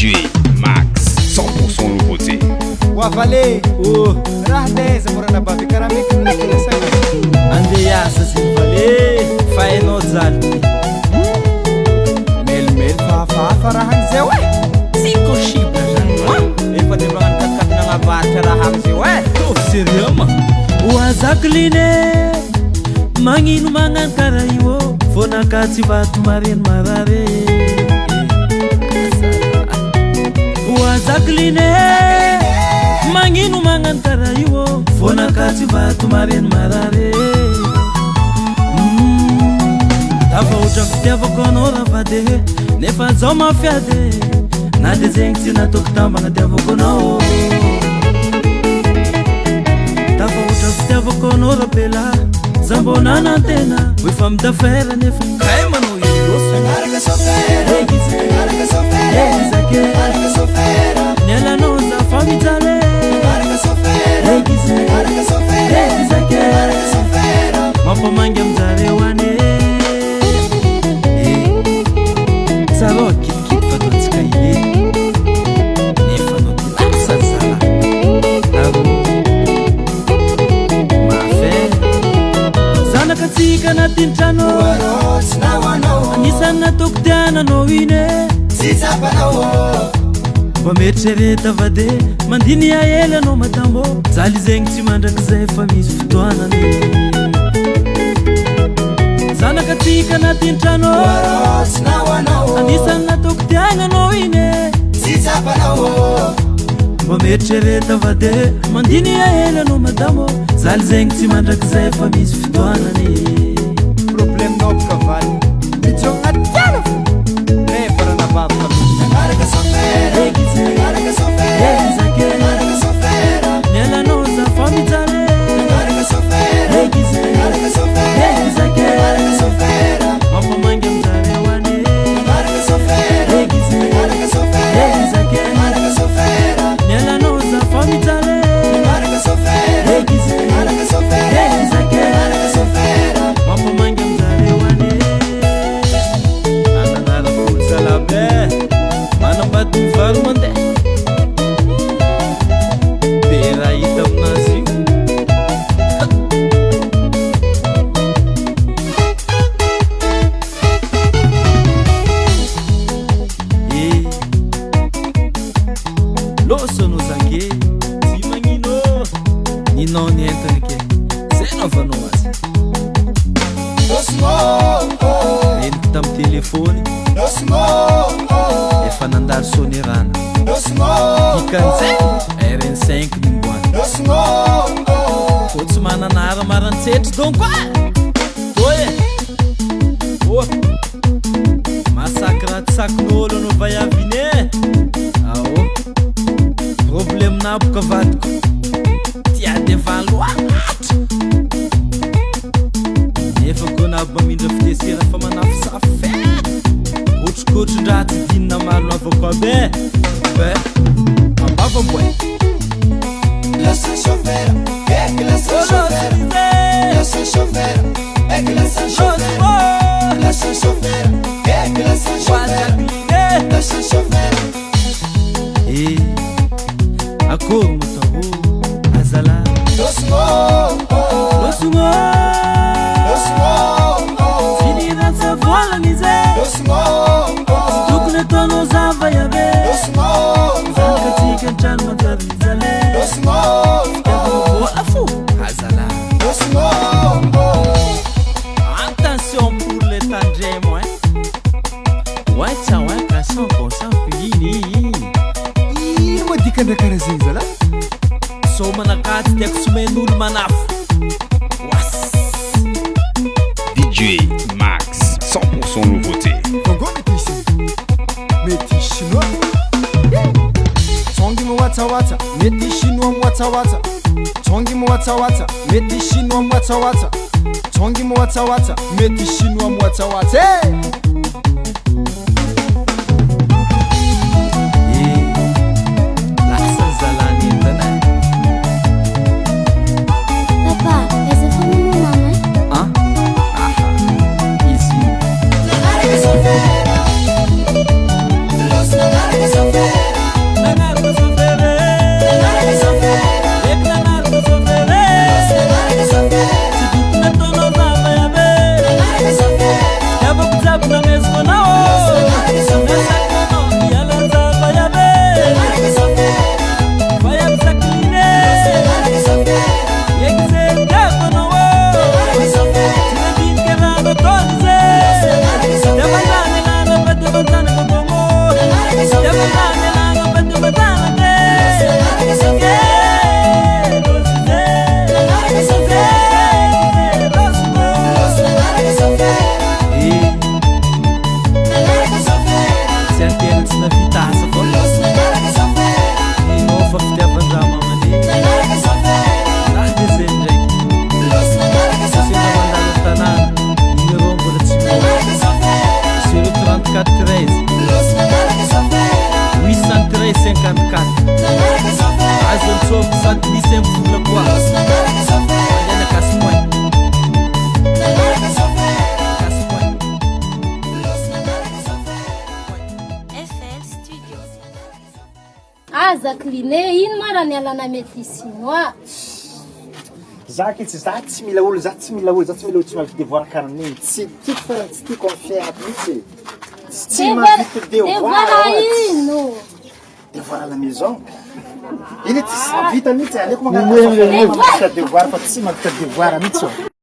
DJ Max, 100% nouveauté. Wavale Oh, raha taiza mora anabavy karaha mekimeky lasagna. Andeha hiasa zegny vale fa hainao jaly ty. Melimely fa hafahafa raha agny zao e. Tsy possible zany. Efa de magnano katikatina agnavaratra raha agny zao e. Tôvy sérieux ma. Ho Jacqueline magnino magnano karaha io ô? Fônaka tsy vato mareny marary. Ho Jacqueline magnino magnano karaha io ô? Fônaka tsy vato mareny marary. Tafahoatra fitiavako anao ravade nefa zao mafiady na de zegny tsy nataoko tambagna tiavako anao. Tafahoatra fitiavako anao rapela za mbô nanantena hoe femme d'affaires nefa kay manao ilo. Nialanao za fa mijale. Mampamangy aminjareo any e tsarao kidikidy fataontsika ile nefa anao ty lasa zala aro mafe zanaka atsika anatin'ny trano anisan'ny nataoko tiananao iny e. Mba mieritrereta vade mandiny aely anao madamo jaly zegny tsy mandrakizay fa misy fotoanany zanaka atsika anatin'ny trano anisan'ny nataoko tiananao iny e. Mba mieritrereta vade mandiny aely anao madamo jaly zegny tsy mandrakizay fa misy fotoanany. Problème-nao boka valy. Mijogna tiana fo. Nefa raha anabavy fa misy. Nialanao za fa mijale. Mampamangy aminjareo any. Nialanao za fa mijale. Mampamangy aminjareo any. Ananarako olo zalabe manambady mivalo mandeha be raha hita aminazy io. E loso anao zake tsy magnino ninao ny entana ke zay naovanao azy reniko tamy telefôny efa nandalo sonerana dikan'izay RN5 nimboany ko tsy manana ara marantsetry donc a oe o masaky raha tsy sakin'olo anao vaiavy iny e ao problème naboka vadiko tia devant loatra nefa koa nabo mamindra fitesera fa manafosafo e kotrokotron-draha tsy dinina maro avako aby e be ambavamboay. E akory motao azala losongo tsy nirantsy volana izy e. Tsy tokony ataonao zava iabe zanaka atsika an-trano manjary mijale fitiavana vola fo azala. Attention pour les tandremo hein. Wacha waka 100% fini. Ino moa dikan-draha karaha zegny zalahy? So manakaty tiako somen'olo manafo. Was. DJ Max, 100% nouveauté. Bongo metisy. Mety chinois. Tsongy miwatsawatsa, mety chinois miwatsawatsa. Tsongy miwatsawatsa, mety chinois miwatsawatsa. Tsongy miwatsawatsa, mety chinois miwatsawatsa. Hey! Eh, lasa zalany entana. Papa, aiza foana moa mama e? Ah? Aha. Izy io. Jacqueline, ino ma raha nialana médecinois? Za kitsy, za tsy mila olo, za tsy mila olo, za tsy mila olo tsy mahavita devoir karaha Tsy tiako fa tsy tiako amin'ny fiainako mihitsy e. Tsy mahavita devoir. Devoir ino? Devoir à la maison. Iny tsy vita mihitsy, aleoko magnano mahavita devoir fa tsy mahavita devoir mihitsy.